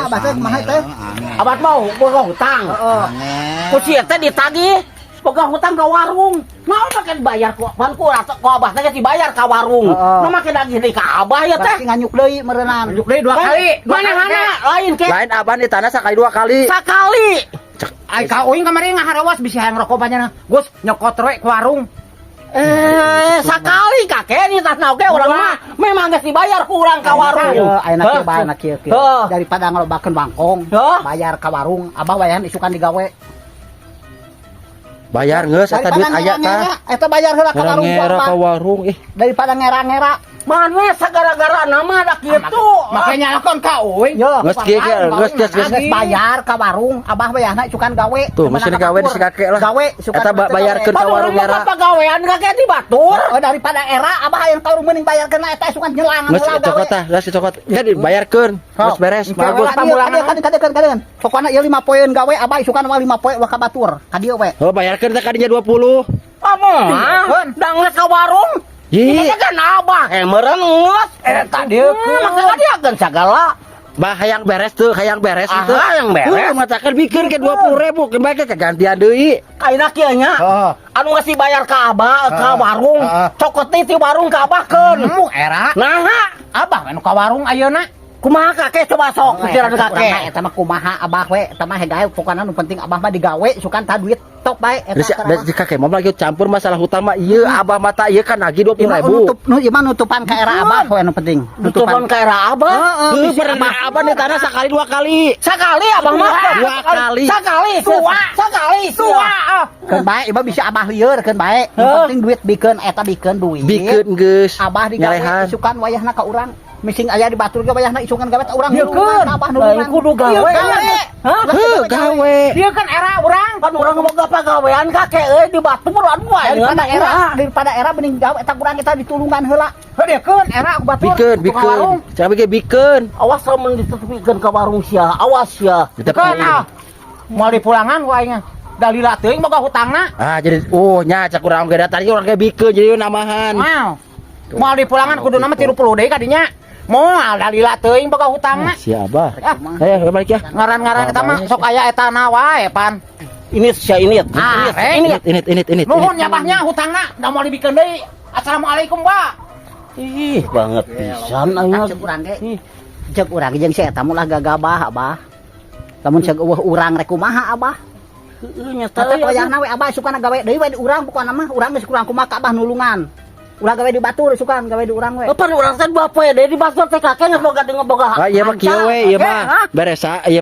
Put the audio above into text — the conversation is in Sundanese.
Kumaha abah teh, kumaha teh? Abah mau boga hutang. Heeh. Ku sia teh ditagih boga hutang ke warung. Mau make dibayar ku pan ku ku abah teh dibayar ka warung. Heeh. Nu make nagih deui ka abah ya teh. Berarti nganyuk deui meureunan. Nganyuk deui dua kali. Dua Mana kali, mana lain ke Lain abah di tanah sakali dua kali. Sakali. Ai ka uing kamari ngaharewas bisi hayang rokok banyak. Gus nyokot we ke warung. Eh, sakali kakek ini tas oge urang mah memang geus dibayar ku urang ka warung. Ieu ayeuna kieu bae na kieu kieu. Heuh. Daripada ngalobakeun bangkong, Heuh. bayar ka warung, abah wayahan isukan digawe. Bayar geus eta duit aya tah. Eta bayar heula ka warung ku Ngera abah. ka warung ih. Daripada ngera-ngera. Mana sagara-gara nama da kitu. Makanya nyalakan ka uing. Yo, Geus kieu kieu, geus geus geus. Geus bayar ka warung, abah wayahna isukan gawe. Tuh, mesin gawe di si kakek lah. Gawe, isukan Eta bayarkeun ka Pan warung urang mah era. Pagawean kakek di batur. Oh, daripada era abah hayang ka warung mending bayarkeun eta isukan nyelang Geus heula gawe. cokot tah, geus cokot. Ya dibayarkeun. Geus beres, bagus. Kadieu kadieu kadieu kadieu. Pokona ieu 5 poeun gawe abah isukan mah 5 poe ulah ka batur. Ka dieu we. Oh, bayarkeun teh kadinya 20. Amoh, da geus ka warung. Yi, Ini kan abah he meureun geus. Eta dieu. Maka dia kan sagala. Bah hayang beres tuh, hayang beres Ah, itu. hayang beres. Heuh, matakan bikin ke 20.000, keun bae kegantian deui. Ayeuna kieu nya. Heeh. Anu geus dibayar ka abah ka warung. Heeh. Cokot deui ti warung ka abah keun. Embung era. Naha, Abah nu ka warung ayeuna. Kumaha kakek coba sok pikiran kakek. Eta mah kumaha abah we, eta mah hegae pokona nu penting abah mah digawe sukan ta duit tok bae eta. Terus ya, si kakek mau lagi campur masalah hutang mah ieu abah mata ieu kan nagih Ieu mah 20.000. nutup nu ieu mah nutupan ka era abah we nu penting. Nutupan ka era abah. Heeh, Heuh, bisi pernah abah. abah di tanah sekali dua kali. Sakali abah mah. Dua kali. Sakali. Dua. Sakali. Dua. Ah. Keun bae ieu mah bisa abah lieur keun bae. Nu Heuh. penting duit bikeun eta bikeun duit. Bikeun geus. Abah digawe Nyalehan. isukan wayahna ka urang. Mising aya di batur ge wayahna isukan gawe ta urang Bikeun. nulungan ka abah nulungan. Lain kudu gawe. Ieu gawe. Hah? Heuh, gawe. Dia kan era urang. Kan urang boga pagawean kakek euy di batur anu wae. Daripada era mending gawe eta kurang kita ditulungan heula. Heuh dieukeun era ku batur. Bikeun, Tukang bikeun. warung. Cara bikin bikeun. Awas lamun ditutupikeun ka warung sia, awas sia. Kita Bikeun ah. Moal dipulangan ku aing. Dalila teuing boga hutangna. Ah, jadi oh nya cak urang ge tadi urang ge bikeun jadi namahan. Wow. Moal dipulangan kudu nama 30 deui kadinya. Moal dalila teuing boga hutangna. Si abah. Ah, Ayo balik ya. Ngaran-ngaran eta mah sok aya etana wae pan. Ini sia ini. Ah, Ini eh. ini. Ini ini ini. Nuhun nya abahnya hutangna da moal dibikeun deui. Assalamualaikum, Pak. Ih, banget pisan aing. Cek urang ge. Cek urang jeung si eta mulah gagabah abah. Lamun cek eueuh urang rek kumaha abah? Heueuh nya. Tetep wayahna we abah sukana gawe deui we di urang pokona mah urang geus kurang kumaha ka abah nulungan. Ulah gawe di batur sukan gawe di urang we. Pan urang teh dua poe deui di batur teh kakek geus boga boga. Ah, iya mah kieu we, ieu mah. Beres ah, ieu.